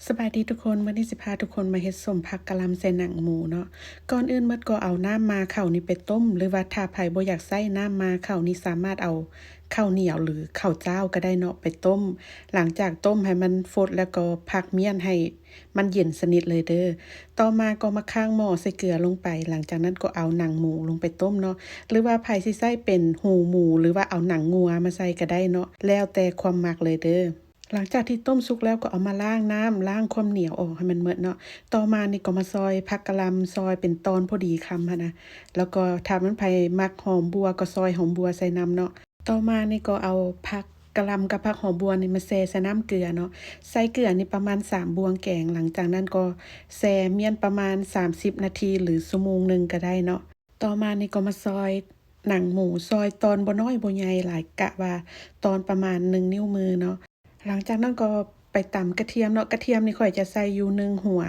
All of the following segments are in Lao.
ສະບາຍດີທຸກຄົນ, ມື້ນີ້ຊິພາທຸກຄົນມາເຮັດສົ້ມຜັກກະຫຼ່ຳໃສ່ໜັງໝູເນາະ. ກ່ອນອື່ນໝົດກໍເອົານ້ຳໝ່າເຂົ້ານີ້ໄປຕົ້ມ ຫຼືວ່າຖ້າໃຜບໍ່ຢາກໃຊ້ນ້ຳໝ່າເຂົ້ານີ້ ສາມາດເອົາເຂົ້າໜຽວ ຫຼືເຂົ້າຈ້າວກໍໄດ້ເນາະ ໄປຕົ້ມ. ຫຼັງຈາກຕົ້ມໃຫ້ມັນຟົດແລ້ວກໍພັກມ້ຽນໃຫ້ມັນເຢັນສະໜິດເລີຍເດີ. ຕໍ່ມາກໍມາຄ້າງໝໍ້ໃສ່ເກືອລົງໄປ, ຫຼັງຈາກນັ້ນກໍເອົາໜັງໝູລົງໄປຕົ້ມເນາະ ຫຼືວ່າໃຜຊິໃຊ້ເປັນຫູໝູ ຫຼືວ່າເອົາໜັງງົວມາໃສ່ກໍໄດ້ເນາະ, ແລ້ວແຕ່ຄວາມມັກເລີຍເດີ. ຫຼັງຈາກທີ່ຕົ້ມສຸກແລ້ວກໍເອົາມາລ້າງນ້ຳ, ລ້າງຄວາມໜຽວອອກໃຫ້ມັນໝົດເນາະ. ຕໍ່ມານີ້ກໍມາຊອຍຜັກກະຫຼ່ຳ, ຊອຍເປັນຕອນພໍດີຄຳຫັ້ນນະ. ແລ້ວກໍຖ້າມັນໃຜມັກຫອມບົ່ວກໍຊອຍຫອມບົ່ວໃສ່ນຳເນາະ. ຕໍ່ມານີ້ກໍເອົາຜັກກະຫຼ່ຳກັບຜັກຫອມບົ່ວນີ້ມາແຊ່ໃສ່ນ້ຳເກືອເນາະ. ໃສ່ເກືອນີ້ປະມານສາມບ່ວງແກງ. ຫຼັງຈາກນັ້ນກໍແຊ່ມ້ຽນປະມານສາມສິບນາທີ ຫຼືຊົ່ວໂມງໜຶ່ງກໍໄດ້ເນາະ. ຕໍ່ມານີ້ກໍມາຊອຍໜັງໝູ, ຊອຍຕອນບໍ່ນ້ອຍບໍ່ໃຫຍ່ຫຼາຍ, ກະວ່າຕອນປະມານໜຶ່ງນິ້ວມືເນາະ. ຫຼັງຈາກນັ້ນກໍໄປຕຳກະທຽມເນາະ. ກະທຽມນີ້ຂ້ອຍຈະໃສ່ຢູ່ໜຶ່ງຫົວ.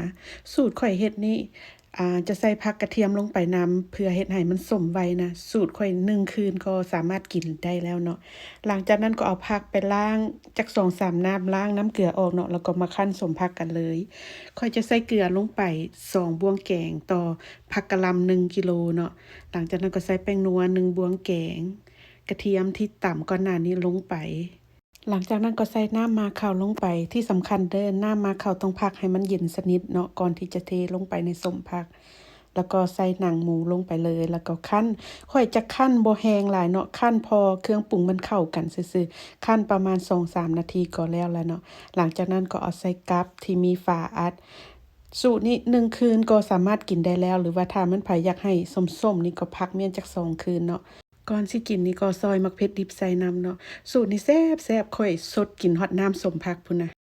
ສູດຂ້ອຍເຮັດນີ້ ອາ ຈະໃສ່ຜັກກະທຽມລົງໄປນຳ ເພື່ອເຮັດໃຫ້ມັນສົ້ມໄວນະ. ສູດຂ້ອຍໜຶ່ງຄືນກໍສາມາດກິນໄດ້ແລ້ວເນາະ. ຫຼັງຈາກນັ້ນກໍເອົາຜັກໄປລ້າງຈັກສອງສາມນ້ຳ, ລ້າງນ້ຳເກືອອອກເນາະ, ແລ້ວກໍມາຄັ້ນສົ້ມຜັກກັນເລີຍ. ຂ້ອຍຈະໃສ່ເກືອລົງໄປສອງບ່ວງແກງຕໍ່ຜັກກະຫຼ່ຳໜຶ່ງກິໂລເນາະ. ຫຼັງຈາກນັ້ນກໍໃສ່ແປ້ງນົວໜຶ່ງບ່ວງແກງ, ກະທຽມທີ່ຕຳກ່ອນໜ້ານີ້ລົງໄປ. ຫຼັງຈາກນັ້ນກໍໃສ່ນ້ຳໝ່າເຂົ້າລົງໄປ. ທີ່ສຳຄັນເດີ, ນ້ຳໝ່າເຂົ້າຕ້ອງພັກໃຫ້ມັນເຢັນສະໜິດເນາະ ກ່ອນທີ່ຈະເທລົງໄປໃນສົ້ມຜັກ. ແລ້ວກໍໃສ່ໜັງໝູລົງໄປເລີຍ ແລ້ວກໍຄັ້ນ. ຂ້ອຍຈະຄັ້ນບໍ່ແຮງຫຼາຍເນາະ, ຄັ້ນພໍເຄື່ອງປຸງມັນເຂົ້າກັນຊື່ໆ. ຄັ້ນປະມານສອງສາມນາທີກໍແລ້ວລະເນາະ. ຫຼັງຈາກນັ້ນກໍເອົາໃສ່ກັບທີ່ມີຝາອັດ. ສູດນີ້ໜຶ່ງຄືນກໍສາມາດກິນໄດ້ແລ້ວ ຫຼືວ່າຖ້າມັນໃຜຢາກໃຫ້ສົ້ມໆນີ້ກໍພັກມ້ຽນຈັກສອງຄືນເນາະ. ກ່ອນຊິກິນນີ້ກໍຊອຍໝາກເຜັດດິບໃສ່ນຳເນາະ. ສູດນີ້ແຊບໆ, ຂ້ອຍສົດກິນຮອດນ້ຳສົ້ມຜັກພຸ້ນນະ.